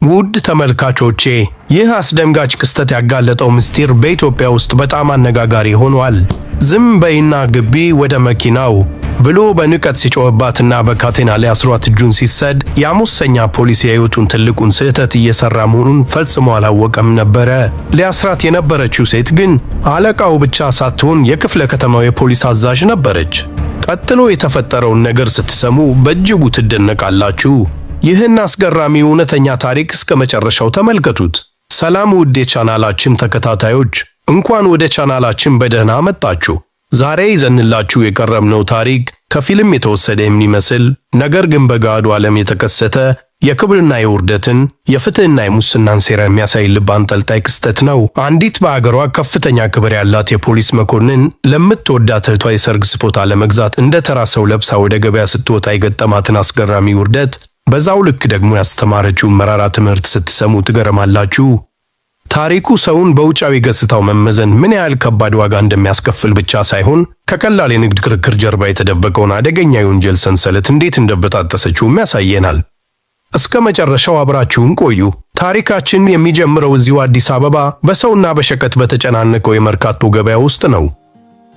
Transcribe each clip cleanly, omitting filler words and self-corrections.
ውድ ተመልካቾቼ፣ ይህ አስደንጋጭ ክስተት ያጋለጠው ምስጢር በኢትዮጵያ ውስጥ በጣም አነጋጋሪ ሆኗል። "ዝም በይና ግቢ ወደ መኪናው" ብሎ በንቀት ሲጮህባትና በካቴና ሊያስሯት እጁን ሲሰድ ያ ሙሰኛ ፖሊስ የሕይወቱን ትልቁን ስህተት እየሰራ መሆኑን ፈጽሞ አላወቀም ነበረ። ሊያስራት የነበረችው ሴት ግን አለቃው ብቻ ሳትሆን የክፍለ ከተማው የፖሊስ አዛዥ ነበረች። ቀጥሎ የተፈጠረውን ነገር ስትሰሙ በእጅጉ ትደነቃላችሁ። ይህን አስገራሚ እውነተኛ ታሪክ እስከ መጨረሻው ተመልከቱት። ሰላም ውድ የቻናላችን ተከታታዮች፣ እንኳን ወደ ቻናላችን በደህና መጣችሁ። ዛሬ ይዘንላችሁ የቀረብነው ታሪክ ከፊልም የተወሰደ የሚመስል ነገር ግን በገሃዱ ዓለም የተከሰተ የክብርና የውርደትን፣ የፍትህና የሙስናን ሴራ የሚያሳይ ልብ አንጠልጣይ ክስተት ነው። አንዲት በአገሯ ከፍተኛ ክብር ያላት የፖሊስ መኮንን ለምትወዳት እህቷ የሰርግ ስጦታ ለመግዛት እንደ ተራ ሰው ለብሳ ወደ ገበያ ስትወጣ የገጠማትን አስገራሚ ውርደት፣ በዛው ልክ ደግሞ ያስተማረችውን መራራ ትምህርት ስትሰሙ ትገረማላችሁ። ታሪኩ ሰውን በውጫዊ ገጽታው መመዘን ምን ያህል ከባድ ዋጋ እንደሚያስከፍል ብቻ ሳይሆን ከቀላል የንግድ ክርክር ጀርባ የተደበቀውን አደገኛ የወንጀል ሰንሰለት እንዴት እንደበጣጠሰችውም ያሳየናል። እስከ መጨረሻው አብራችሁን ቆዩ። ታሪካችን የሚጀምረው እዚሁ አዲስ አበባ በሰውና በሸቀጥ በተጨናነቀው የመርካቶ ገበያ ውስጥ ነው።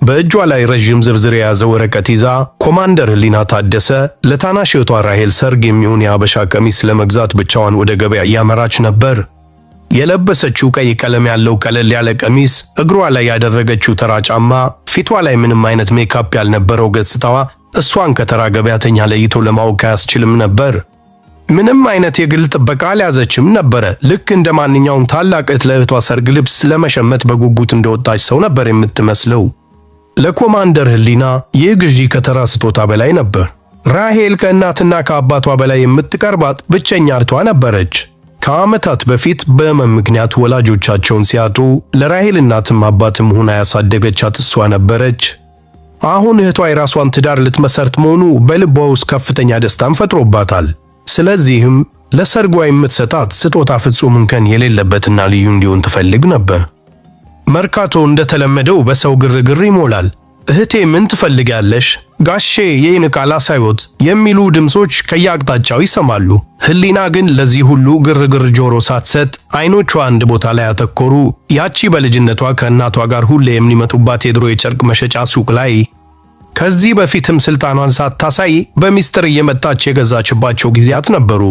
በእጇ ላይ ረዥም ዝርዝር የያዘ ወረቀት ይዛ ኮማንደር ህሊና ታደሰ ለታናሽ እህቷ ራሄል ሰርግ የሚሆን የአበሻ ቀሚስ ለመግዛት ብቻዋን ወደ ገበያ እያመራች ነበር። የለበሰችው ቀይ ቀለም ያለው ቀለል ያለ ቀሚስ፣ እግሯ ላይ ያደረገችው ተራ ጫማ፣ ፊቷ ላይ ምንም አይነት ሜካፕ ያልነበረው ገጽታዋ እሷን ከተራ ገበያተኛ ለይቶ ለማወቅ አያስችልም ነበር። ምንም አይነት የግል ጥበቃ አልያዘችም ነበረ። ልክ እንደ ማንኛውም ታላቅ እህት ለእህቷ ሰርግ ልብስ ለመሸመት በጉጉት እንደወጣች ሰው ነበር የምትመስለው። ለኮማንደር ህሊና ይህ ግዢ ከተራ ስጦታ በላይ ነበር። ራሄል ከእናትና ከአባቷ በላይ የምትቀርባት ብቸኛ እህቷ ነበረች። ከዓመታት በፊት በሕመም ምክንያት ወላጆቻቸውን ሲያጡ ለራሄል እናትም አባትም ሆና ያሳደገቻት እሷ ነበረች። አሁን እህቷ የራሷን ትዳር ልትመሰርት መሆኑ በልቧ ውስጥ ከፍተኛ ደስታን ፈጥሮባታል። ስለዚህም ለሰርጓ የምትሰጣት ስጦታ ፍጹም እንከን የሌለበትና ልዩ እንዲሆን ትፈልግ ነበር። መርካቶ እንደተለመደው በሰው ግርግር ይሞላል። "እህቴ፣ ምን ትፈልጊያለሽ?" "ጋሼ፣ ይህን ዕቃ ላሳይዎት" የሚሉ ድምፆች ከየአቅጣጫው ይሰማሉ። ህሊና ግን ለዚህ ሁሉ ግርግር ጆሮ ሳትሰጥ አይኖቿ አንድ ቦታ ላይ አተኮሩ። ያቺ በልጅነቷ ከእናቷ ጋር ሁሌ የሚመጡባት የድሮ የጨርቅ መሸጫ ሱቅ ላይ። ከዚህ በፊትም ስልጣኗን ሳታሳይ በሚስጥር እየመጣች የገዛችባቸው ጊዜያት ነበሩ።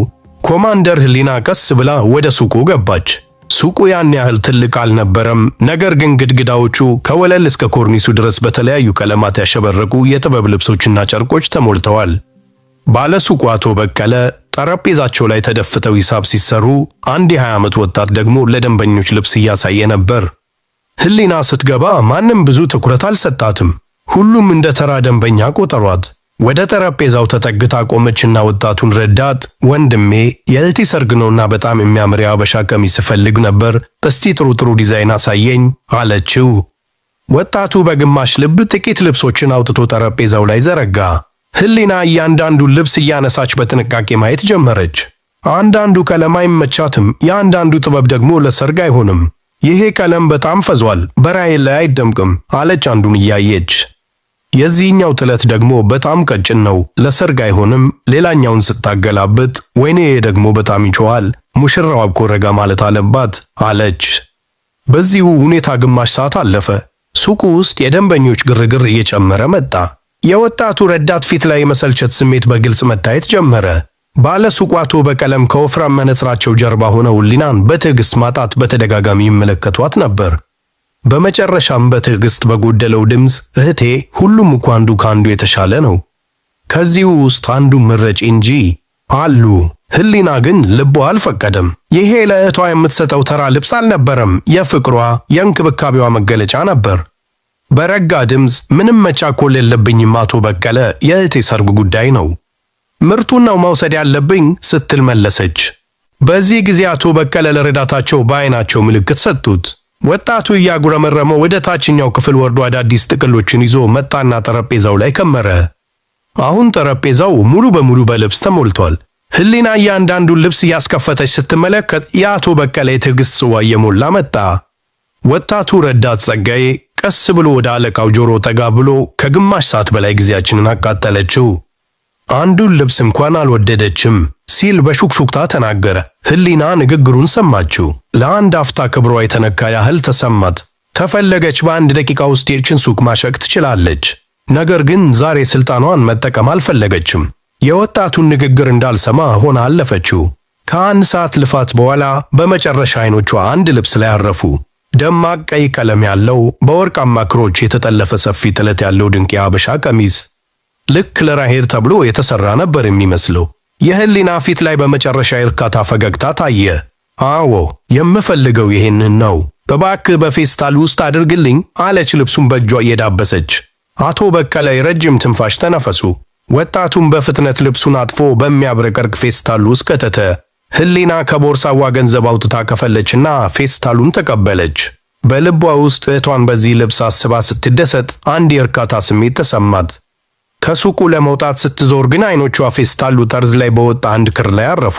ኮማንደር ህሊና ቀስ ብላ ወደ ሱቁ ገባች። ሱቁ ያን ያህል ትልቅ አልነበረም። ነገር ግን ግድግዳዎቹ ከወለል እስከ ኮርኒሱ ድረስ በተለያዩ ቀለማት ያሸበረቁ የጥበብ ልብሶችና ጨርቆች ተሞልተዋል። ባለ ሱቁ አቶ በቀለ ጠረጴዛቸው ላይ ተደፍተው ሂሳብ ሲሰሩ፣ አንድ የ20 ዓመት ወጣት ደግሞ ለደንበኞች ልብስ እያሳየ ነበር። ህሊና ስትገባ ማንም ብዙ ትኩረት አልሰጣትም። ሁሉም እንደ ተራ ደንበኛ ቆጠሯት። ወደ ጠረጴዛው ተጠግታ ቆመችና ወጣቱን ረዳት "ወንድሜ፣ የእህቴ ሰርግ ነውና በጣም የሚያምር የአበሻ ቀሚስ እፈልግ ነበር። እስቲ ጥሩ ጥሩ ዲዛይን አሳየኝ" አለችው። ወጣቱ በግማሽ ልብ ጥቂት ልብሶችን አውጥቶ ጠረጴዛው ላይ ዘረጋ። ህሊና እያንዳንዱን ልብስ እያነሳች በጥንቃቄ ማየት ጀመረች። አንዳንዱ ቀለም አይመቻትም፣ የአንዳንዱ ጥበብ ደግሞ ለሰርግ አይሆንም። "ይሄ ቀለም በጣም ፈዟል፣ በራሄል ላይ አይደምቅም" አለች አንዱን እያየች። "የዚህኛው ጥለት ደግሞ በጣም ቀጭን ነው፣ ለሰርግ አይሆንም።" ሌላኛውን ስታገላብጥ "ወይኔ፣ ይሄ ደግሞ በጣም ይጮሃል፣ ሙሽራው አብኮ ረጋ ማለት አለባት" አለች። በዚሁ ሁኔታ ግማሽ ሰዓት አለፈ። ሱቁ ውስጥ የደንበኞች ግርግር እየጨመረ መጣ። የወጣቱ ረዳት ፊት ላይ የመሰልቸት ስሜት በግልጽ መታየት ጀመረ። ባለ ሱቁ አቶ በቀለም ከወፍራም መነጽራቸው ጀርባ ሆነው ህሊናን በትዕግስት ማጣት በተደጋጋሚ ይመለከቷት ነበር። በመጨረሻም በትዕግስት በጎደለው ድምፅ "እህቴ፣ ሁሉም እኮ አንዱ ከአንዱ የተሻለ ነው። ከዚሁ ውስጥ አንዱ ምረጪ እንጂ" አሉ። ህሊና ግን ልቧ አልፈቀደም። ይሄ ለእህቷ የምትሰጠው ተራ ልብስ አልነበረም፣ የፍቅሯ፣ የእንክብካቤዋ መገለጫ ነበር። በረጋ ድምፅ "ምንም መቻኮል የለብኝም አቶ በቀለ፣ የእህቴ ሰርግ ጉዳይ ነው። ምርጡን ነው መውሰድ ያለብኝ" ስትል መለሰች። በዚህ ጊዜ አቶ በቀለ ለረዳታቸው በዓይናቸው ምልክት ሰጡት። ወጣቱ እያጉረመረመ ወደ ታችኛው ክፍል ወርዶ አዳዲስ ጥቅሎችን ይዞ መጣና ጠረጴዛው ላይ ከመረ። አሁን ጠረጴዛው ሙሉ በሙሉ በልብስ ተሞልቷል። ህሊና እያንዳንዱን ልብስ እያስከፈተች ስትመለከት የአቶ በቀለ የትዕግስት ጽዋ እየሞላ መጣ። ወጣቱ ረዳት ጸጋዬ ቀስ ብሎ ወደ አለቃው ጆሮ ጠጋ ብሎ "ከግማሽ ሰዓት በላይ ጊዜያችንን አቃጠለችው። አንዱን ልብስ እንኳን አልወደደችም ሲል በሹክሹክታ ተናገረ። ህሊና ንግግሩን ሰማችው። ለአንድ አፍታ ክብሯ የተነካ ያህል ተሰማት። ከፈለገች በአንድ ደቂቃ ውስጥ ይህችን ሱቅ ማሸቅ ትችላለች። ነገር ግን ዛሬ ስልጣኗን መጠቀም አልፈለገችም። የወጣቱን ንግግር እንዳልሰማ ሆና አለፈችው። ከአንድ ሰዓት ልፋት በኋላ በመጨረሻ አይኖቿ አንድ ልብስ ላይ አረፉ። ደማቅ ቀይ ቀለም ያለው፣ በወርቃማ ክሮች የተጠለፈ፣ ሰፊ ጥለት ያለው ድንቅ የአበሻ ቀሚስ። ልክ ለራሄል ተብሎ የተሰራ ነበር የሚመስለው። የህሊና ፊት ላይ በመጨረሻ የእርካታ ፈገግታ ታየ። አዎ፣ የምፈልገው ይሄንን ነው። እባክህ በፌስታል ውስጥ አድርግልኝ አለች ልብሱን በእጇ እየዳበሰች። አቶ በቀለ ረጅም ትንፋሽ ተነፈሱ። ወጣቱን በፍጥነት ልብሱን አጥፎ በሚያብረቀርቅ ፌስታል ውስጥ ከተተ። ህሊና ከቦርሳዋ ገንዘብ አውጥታ ከፈለችና ፌስታሉን ተቀበለች። በልቧ ውስጥ እህቷን በዚህ ልብስ አስባ ስትደሰት አንድ የእርካታ ስሜት ተሰማት። ከሱቁ ለመውጣት ስትዞር ግን አይኖቿ ፌስታሉ ጠርዝ ላይ በወጣ አንድ ክር ላይ አረፉ።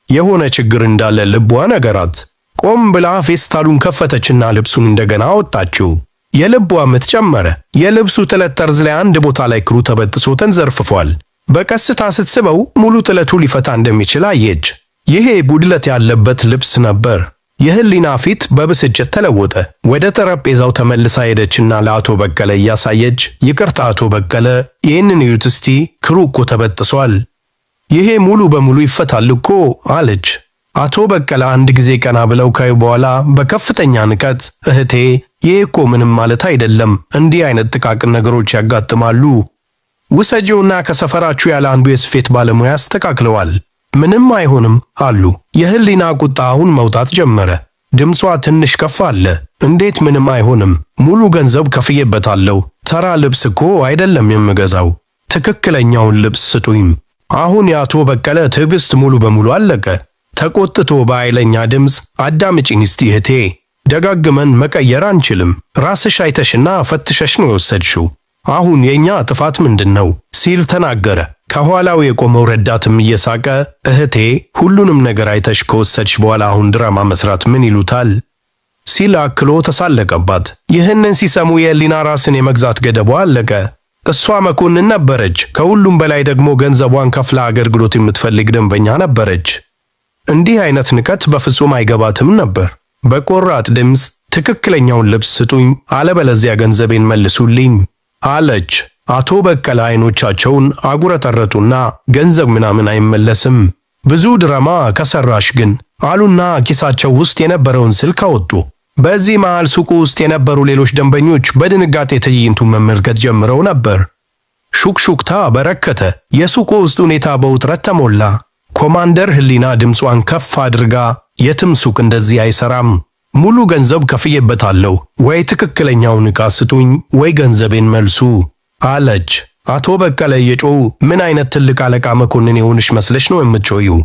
የሆነ ችግር እንዳለ ልቧ ነገራት። ቆም ብላ ፌስታሉን ከፈተችና ልብሱን እንደገና አወጣችው። የልቧ ምት ጨመረ። የልብሱ ጥለት ጠርዝ ላይ አንድ ቦታ ላይ ክሩ ተበጥሶ ተንዘርፍፏል። በቀስታ ስትስበው ሙሉ ጥለቱ ሊፈታ እንደሚችል አየች። ይሄ ጉድለት ያለበት ልብስ ነበር። የህሊና ፊት በብስጭት ተለወጠ። ወደ ጠረጴዛው ተመልሳ ሄደችና ለአቶ በቀለ እያሳየች፣ ይቅርታ አቶ በቀለ፣ ይህንን እዩት እስቲ፣ ክሩ እኮ ተበጥሷል። ይሄ ሙሉ በሙሉ ይፈታል እኮ አለች። አቶ በቀለ አንድ ጊዜ ቀና ብለው ካዩ በኋላ በከፍተኛ ንቀት፣ እህቴ፣ ይሄ እኮ ምንም ማለት አይደለም፣ እንዲህ አይነት ጥቃቅን ነገሮች ያጋጥማሉ። ውሰጂውና ከሰፈራችሁ ያለ አንዱ የስፌት ባለሙያ ያስተካክለዋል። ምንም አይሆንም አሉ። የህሊና ቁጣ አሁን መውጣት ጀመረ። ድምጿ ትንሽ ከፍ አለ። እንዴት ምንም አይሆንም? ሙሉ ገንዘብ ከፍዬበታለሁ። ተራ ልብስ እኮ አይደለም የምገዛው። ትክክለኛውን ልብስ ስጡኝ። አሁን የአቶ በቀለ ትዕግስት ሙሉ በሙሉ አለቀ። ተቆጥቶ በኃይለኛ ድምፅ፣ አዳምጪኝ እስቲ እህቴ፣ ደጋግመን መቀየር አንችልም። ራስሽ አይተሽና ፈትሸሽ ነው የወሰድሽው። አሁን የኛ ጥፋት ምንድን ነው? ሲል ተናገረ። ከኋላው የቆመው ረዳትም እየሳቀ፣ እህቴ፣ ሁሉንም ነገር አይተሽ ከወሰድሽ በኋላ አሁን ድራማ መስራት ምን ይሉታል? ሲል አክሎ ተሳለቀባት። ይህንን ሲሰሙ የህሊና ራስን የመግዛት ገደቧ አለቀ። እሷ መኮንን ነበረች። ከሁሉም በላይ ደግሞ ገንዘቧን ከፍላ አገልግሎት የምትፈልግ ደንበኛ ነበረች። እንዲህ አይነት ንቀት በፍጹም አይገባትም ነበር። በቆራጥ ድምፅ፣ ትክክለኛውን ልብስ ስጡኝ፣ አለበለዚያ ገንዘቤን መልሱልኝ አለች። አቶ በቀለ አይኖቻቸውን አጉረጠረጡና ገንዘብ ምናምን አይመለስም፣ ብዙ ድራማ ከሰራሽ ግን አሉና ኪሳቸው ውስጥ የነበረውን ስልክ አወጡ። በዚህ መሃል ሱቁ ውስጥ የነበሩ ሌሎች ደንበኞች በድንጋጤ ትዕይንቱን መመልከት ጀምረው ነበር። ሹክሹክታ በረከተ። የሱቁ ውስጥ ሁኔታ በውጥረት ተሞላ። ኮማንደር ህሊና ድምጿን ከፍ አድርጋ፣ የትም ሱቅ እንደዚህ አይሰራም፣ ሙሉ ገንዘብ ከፍዬበታለሁ፣ ወይ ትክክለኛውን ዕቃ ስጡኝ ወይ ገንዘቤን መልሱ አለች። አቶ በቀለ እየጮሁ፣ ምን አይነት ትልቅ አለቃ መኮንን የሆንሽ መስለሽ ነው የምትጮዪው?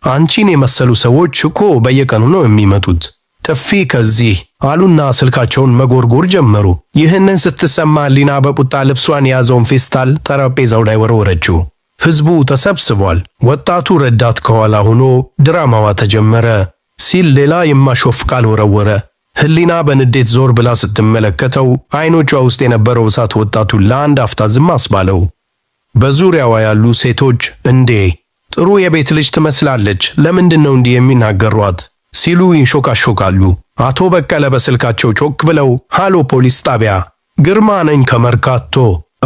አንቺን የመሰሉ ሰዎች እኮ በየቀኑ ነው የሚመጡት። ጥፊ ከዚህ አሉና ስልካቸውን መጎርጎር ጀመሩ። ይህንን ስትሰማ ሊና በቁጣ ልብሷን የያዘውን ፌስታል ጠረጴዛው ላይ ወረወረችው። ህዝቡ ተሰብስቧል። ወጣቱ ረዳት ከኋላ ሆኖ ድራማዋ ተጀመረ ሲል ሌላ የማሾፍ ቃል ወረወረ። ህሊና በንዴት ዞር ብላ ስትመለከተው አይኖቿ ውስጥ የነበረው እሳት ወጣቱን ለአንድ አፍታ ዝም አስባለው። በዙሪያዋ ያሉ ሴቶች፣ እንዴ፣ ጥሩ የቤት ልጅ ትመስላለች፣ ለምንድን ነው እንዲህ የሚናገሯት? ሲሉ ይንሾካሾካሉ። አቶ በቀለ በስልካቸው ጮክ ብለው፣ ሃሎ ፖሊስ ጣቢያ፣ ግርማ ነኝ ከመርካቶ፣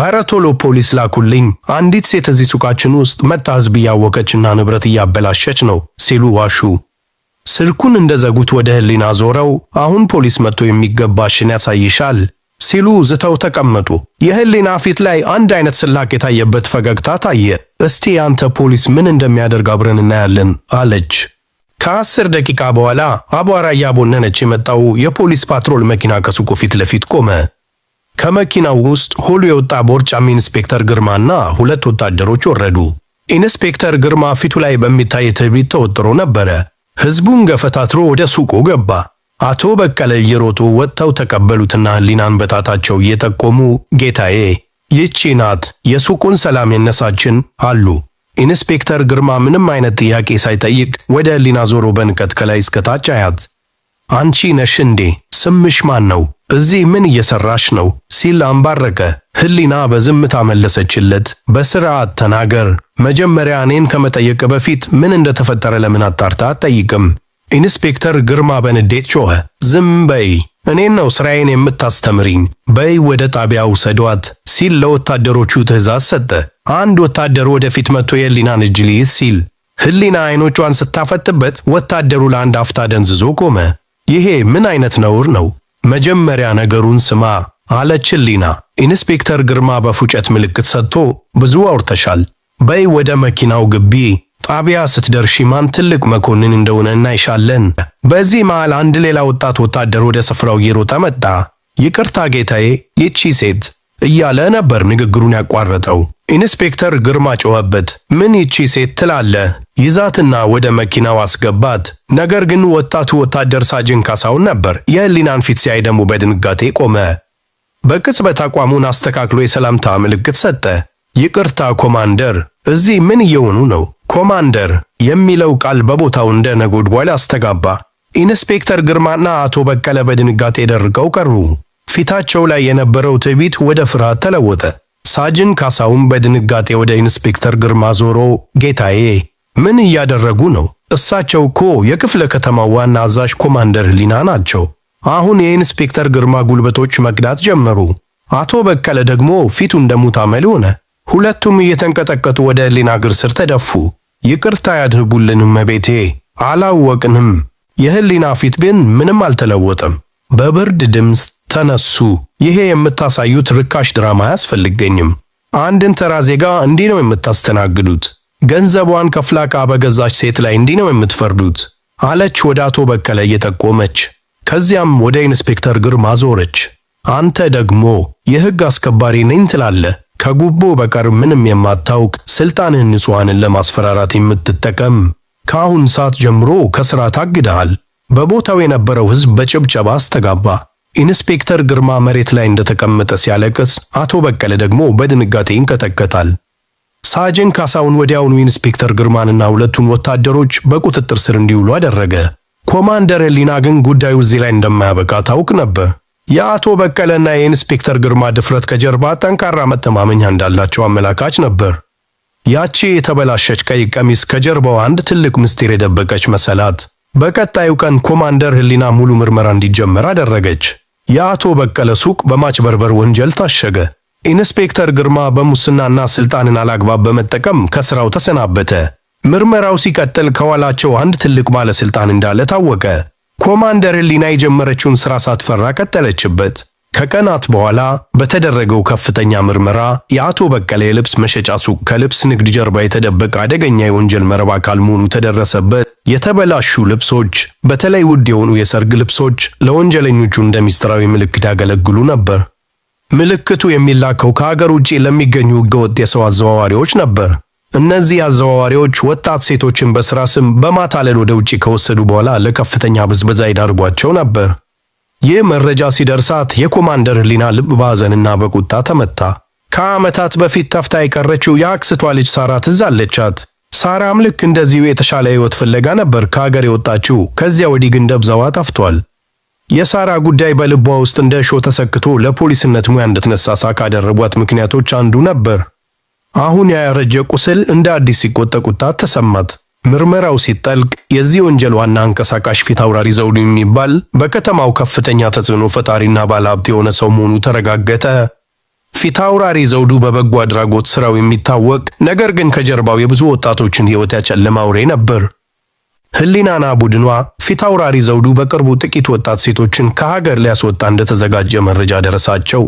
ኧረ ቶሎ ፖሊስ ላኩልኝ፣ አንዲት ሴት እዚህ ሱቃችን ውስጥ መታ ህዝብ እያወከችና ንብረት እያበላሸች ነው ሲሉ ዋሹ። ስልኩን እንደዘጉት ወደ ህሊና ዞረው፣ አሁን ፖሊስ መጥቶ የሚገባሽን ያሳይሻል ሲሉ ዝተው ተቀመጡ። የህሊና ፊት ላይ አንድ አይነት ስላቅ የታየበት ፈገግታ ታየ። እስቲ አንተ ፖሊስ ምን እንደሚያደርግ አብረን እናያለን አለች። ከ10 ደቂቃ በኋላ አቧራ እያቦነነች የመጣው የፖሊስ ፓትሮል መኪና ከሱቁ ፊት ለፊት ቆመ። ከመኪናው ውስጥ ሆዱ የወጣ ቦርጫም ኢንስፔክተር ግርማና ሁለት ወታደሮች ወረዱ። ኢንስፔክተር ግርማ ፊቱ ላይ በሚታይ ትዕቢት ተወጥሮ ነበረ። ህዝቡን ገፈታትሮ ወደ ሱቁ ገባ። አቶ በቀለ እየሮጡ ወጥተው ተቀበሉትና ህሊናን በጣታቸው እየጠቆሙ፣ ጌታዬ፣ ይቺ ናት የሱቁን ሰላም የነሳችን አሉ። ኢንስፔክተር ግርማ ምንም አይነት ጥያቄ ሳይጠይቅ ወደ ህሊና ዞሮ በንቀት ከላይ እስከታች አያት። አንቺ ነሽ እንዴ? ስምሽ ማን ነው? እዚህ ምን እየሰራሽ ነው? ሲል አንባረቀ። ህሊና በዝምታ መለሰችለት። በስርዓት ተናገር። መጀመሪያ እኔን ከመጠየቅ በፊት ምን እንደተፈጠረ ለምን አጣርታ አትጠይቅም? ኢንስፔክተር ግርማ በንዴት ጮኸ። ዝም በይ፣ እኔን ነው ስራዬን የምታስተምሪኝ? በይ ወደ ጣቢያ ውሰዷት ሲል ለወታደሮቹ ትዕዛዝ ሰጠ። አንድ ወታደር ወደፊት መጥቶ የህሊናን እጅ ሊይዝ ሲል ህሊና አይኖቿን ስታፈጥበት ወታደሩ ለአንድ አፍታ ደንዝዞ ቆመ። ይሄ ምን አይነት ነውር ነው? መጀመሪያ ነገሩን ስማ አለች ህሊና። ኢንስፔክተር ግርማ በፉጨት ምልክት ሰጥቶ ብዙ አውርተሻል፣ በይ ወደ መኪናው ግቢ። ጣቢያ ስትደርሺ ማን ትልቅ መኮንን እንደሆነ እናይሻለን። በዚህ መሃል አንድ ሌላ ወጣት ወታደር ወደ ስፍራው እየሮጠ መጣ። ይቅርታ ጌታዬ፣ ይቺ ሴት እያለ ነበር ንግግሩን ያቋረጠው። ኢንስፔክተር ግርማ ጮኸበት። ምን ይቺ ሴት ትላለህ? ይዛትና ወደ መኪናው አስገባት። ነገር ግን ወጣቱ ወታደር ሳጅን ካሳሁን ነበር። የህሊናን ፊት ሲያይ ደግሞ በድንጋጤ ቆመ። በቅጽበት አቋሙን አስተካክሎ የሰላምታ ምልክት ሰጠ። ይቅርታ ኮማንደር፣ እዚህ ምን እየሆኑ ነው? ኮማንደር የሚለው ቃል በቦታው እንደ ነጎድጓድ አስተጋባ። ኢንስፔክተር ግርማና አቶ በቀለ በድንጋጤ ደርቀው ቀሩ። ፊታቸው ላይ የነበረው ትዕቢት ወደ ፍርሃት ተለወጠ። ሳጅን ካሳሁን በድንጋጤ ወደ ኢንስፔክተር ግርማ ዞሮ ጌታዬ፣ ምን እያደረጉ ነው? እሳቸው እኮ የክፍለ ከተማው ዋና አዛዥ ኮማንደር ህሊና ናቸው። አሁን የኢንስፔክተር ግርማ ጉልበቶች መቅዳት ጀመሩ። አቶ በቀለ ደግሞ ፊቱ እንደ ሙት አመል ሆነ። ሁለቱም እየተንቀጠቀጡ ወደ ህሊና እግር ስር ተደፉ። ይቅርታ ያድርጉልን እመቤቴ፣ አላወቅንም። የህሊና ፊት ግን ምንም አልተለወጠም። በብርድ ድምፅ ተነሱ። ይሄ የምታሳዩት ርካሽ ድራማ አያስፈልገኝም። አንድን ተራ ዜጋ እንዲህ ነው የምታስተናግዱት? ገንዘቧን ከፍላ ዕቃ በገዛች ሴት ላይ እንዲህ ነው የምትፈርዱት? አለች ወደ አቶ በቀለ እየጠቆመች። ከዚያም ወደ ኢንስፔክተር ግርማ ዞረች። አንተ ደግሞ የሕግ አስከባሪ ነኝ ትላለህ፣ ከጉቦ በቀር ምንም የማታውቅ ስልጣንህን ንጹሐንን ለማስፈራራት የምትጠቀም፣ ከአሁን ሰዓት ጀምሮ ከሥራ ታግደሃል። በቦታው የነበረው ሕዝብ በጭብጨባ አስተጋባ። ኢንስፔክተር ግርማ መሬት ላይ እንደተቀመጠ ሲያለቅስ፣ አቶ በቀለ ደግሞ በድንጋጤ ይንቀጠቀጣል። ሳጅን ካሳሁን ወዲያውኑ ኢንስፔክተር ግርማንና ሁለቱን ወታደሮች በቁጥጥር ስር እንዲውሉ አደረገ። ኮማንደር ህሊና ግን ጉዳዩ እዚህ ላይ እንደማያበቃ ታውቅ ነበር። የአቶ በቀለና የኢንስፔክተር ግርማ ድፍረት ከጀርባ ጠንካራ መተማመኛ እንዳላቸው አመላካች ነበር። ያቺ የተበላሸች ቀይ ቀሚስ ከጀርባው አንድ ትልቅ ምስጢር የደበቀች መሰላት። በቀጣዩ ቀን ኮማንደር ህሊና ሙሉ ምርመራ እንዲጀመር አደረገች። የአቶ በቀለ ሱቅ በማጭበርበር ወንጀል ታሸገ። ኢንስፔክተር ግርማ በሙስናና ስልጣንን አላግባብ በመጠቀም ከስራው ተሰናበተ። ምርመራው ሲቀጥል ከኋላቸው አንድ ትልቅ ባለስልጣን እንዳለ ታወቀ። ኮማንደር ህሊና የጀመረችውን ስራ ሳትፈራ ቀጠለችበት። ከቀናት በኋላ በተደረገው ከፍተኛ ምርመራ የአቶ በቀለ የልብስ መሸጫ ሱቅ ከልብስ ንግድ ጀርባ የተደበቀ አደገኛ የወንጀል መረብ አካል መሆኑ ተደረሰበት። የተበላሹ ልብሶች፣ በተለይ ውድ የሆኑ የሰርግ ልብሶች ለወንጀለኞቹ እንደ ሚስጥራዊ ምልክት ያገለግሉ ነበር። ምልክቱ የሚላከው ከሀገር ውጭ ለሚገኙ ህገወጥ የሰው አዘዋዋሪዎች ነበር። እነዚህ አዘዋዋሪዎች ወጣት ሴቶችን በስራ ስም በማታለል ወደ ውጭ ከወሰዱ በኋላ ለከፍተኛ ብዝበዛ ይዳርጓቸው ነበር። ይህ መረጃ ሲደርሳት የኮማንደር ህሊና ልብ በሐዘንና በቁጣ ተመታ። ከዓመታት በፊት ጠፍታ የቀረችው የአክስቷ ልጅ ሳራ ትዝ አለቻት። ሳራም ልክ እንደዚሁ የተሻለ ሕይወት ፍለጋ ነበር ከሀገር የወጣችው። ከዚያ ወዲህ ግን ደብዛዋ ጠፍቷል። የሳራ ጉዳይ በልቧ ውስጥ እንደ እሾህ ተሰክቶ ለፖሊስነት ሙያ እንድትነሳሳ ካደረጓት ምክንያቶች አንዱ ነበር። አሁን ያረጀ ቁስል እንደ አዲስ ሲቆጠቁጣት ተሰማት። ምርመራው ሲጠልቅ የዚህ ወንጀል ዋና አንቀሳቃሽ ፊት አውራሪ ዘውዱ የሚባል በከተማው ከፍተኛ ተጽዕኖ ፈጣሪና ባለሀብት የሆነ ሰው መሆኑ ተረጋገጠ። ፊት አውራሪ ዘውዱ በበጎ አድራጎት ስራው የሚታወቅ ነገር ግን ከጀርባው የብዙ ወጣቶችን ሕይወት ያጨለመ አውሬ ነበር። ህሊናና ቡድኗ ፊት አውራሪ ዘውዱ በቅርቡ ጥቂት ወጣት ሴቶችን ከሀገር ሊያስወጣ እንደተዘጋጀ መረጃ ደረሳቸው።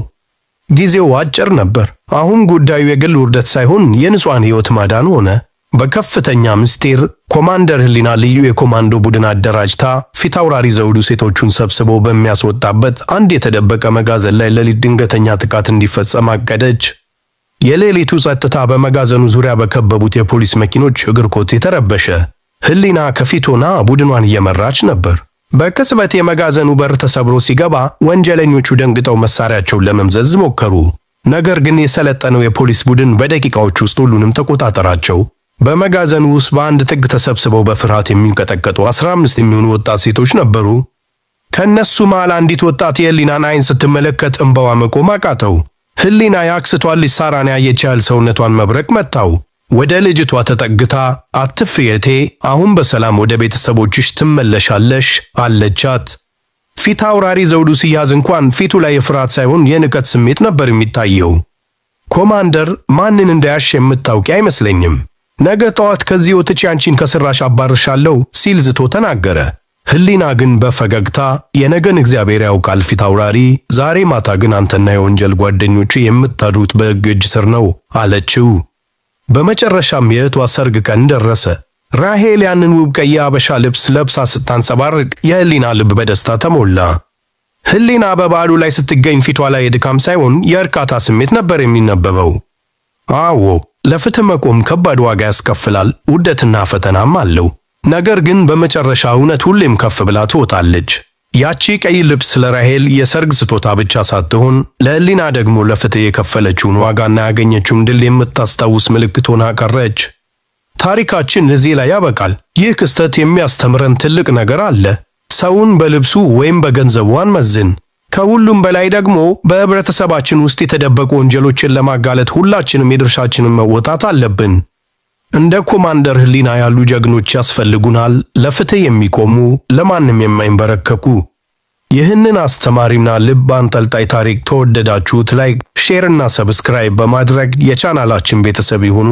ጊዜው አጭር ነበር። አሁን ጉዳዩ የግል ውርደት ሳይሆን የንጹሐን ሕይወት ማዳን ሆነ። በከፍተኛ ምስጢር ኮማንደር ህሊና ልዩ የኮማንዶ ቡድን አደራጅታ ፊታውራሪ ዘውዱ ሴቶቹን ሰብስቦ በሚያስወጣበት አንድ የተደበቀ መጋዘን ላይ ሌሊት ድንገተኛ ጥቃት እንዲፈጸም አቀደች። የሌሊቱ ጸጥታ በመጋዘኑ ዙሪያ በከበቡት የፖሊስ መኪኖች እግር ኮቴ ተረበሸ። ህሊና ከፊት ሆና ቡድኗን እየመራች ነበር። በቅጽበት የመጋዘኑ በር ተሰብሮ ሲገባ ወንጀለኞቹ ደንግጠው መሳሪያቸውን ለመምዘዝ ሞከሩ። ነገር ግን የሰለጠነው የፖሊስ ቡድን በደቂቃዎች ውስጥ ሁሉንም ተቆጣጠራቸው። በመጋዘኑ ውስጥ በአንድ ጥግ ተሰብስበው በፍርሃት የሚንቀጠቀጡ 15 የሚሆኑ ወጣት ሴቶች ነበሩ። ከእነሱ መሃል አንዲት ወጣት የህሊናን አይን ስትመለከት እንባዋ መቆም አቃተው። ህሊና የአክስቷን ልጅ ሳራን ያየች ያህል ሰውነቷን መብረቅ መታው። ወደ ልጅቷ ተጠግታ "አትፍሪ እህቴ፣ አሁን በሰላም ወደ ቤተሰቦችሽ ትመለሻለሽ" አለቻት። ፊት አውራሪ ዘውዱ ሲያዝ እንኳን ፊቱ ላይ የፍርሃት ሳይሆን የንቀት ስሜት ነበር የሚታየው። "ኮማንደር፣ ማንን እንደያዝሽ የምታውቂ አይመስለኝም። ነገ ጠዋት ከዚህ ወጥቼ አንቺን ከስራሽ አባርሻለሁ" ሲል ዝቶ ተናገረ። ህሊና ግን በፈገግታ "የነገን እግዚአብሔር ያውቃል ፊት አውራሪ፣ ዛሬ ማታ ግን አንተና የወንጀል ጓደኞችህ የምታድሩት በሕግ እጅ ስር ነው" አለችው። በመጨረሻም የእህቷ ሰርግ ቀን ደረሰ። ራሄል ያንን ውብ ቀይ የአበሻ ልብስ ለብሳ ስታንጸባርቅ የህሊና ልብ በደስታ ተሞላ። ህሊና በበዓሉ ላይ ስትገኝ ፊቷ ላይ የድካም ሳይሆን የእርካታ ስሜት ነበር የሚነበበው። አዎ፣ ለፍትህ መቆም ከባድ ዋጋ ያስከፍላል፣ ውርደትና ፈተናም አለው። ነገር ግን በመጨረሻ እውነት ሁሌም ከፍ ብላ ትወጣለች። ያቺ ቀይ ልብስ ለራሄል የሰርግ ስጦታ ብቻ ሳትሆን ለህሊና ደግሞ ለፍትህ የከፈለችውን ዋጋና ያገኘችውን ድል የምታስታውስ ምልክት ሆና ቀረች። ታሪካችን እዚህ ላይ ያበቃል። ይህ ክስተት የሚያስተምረን ትልቅ ነገር አለ። ሰውን በልብሱ ወይም በገንዘቡ አንመዝን። ከሁሉም በላይ ደግሞ በህብረተሰባችን ውስጥ የተደበቁ ወንጀሎችን ለማጋለጥ ሁላችንም የድርሻችንን መወጣት አለብን። እንደ ኮማንደር ህሊና ያሉ ጀግኖች ያስፈልጉናል፣ ለፍትህ የሚቆሙ፣ ለማንም የማይንበረከኩ። ይህንን አስተማሪና ልብ አንጠልጣይ ታሪክ ከወደዳችሁት like፣ share እና subscribe በማድረግ የቻናላችን ቤተሰብ ይሁኑ።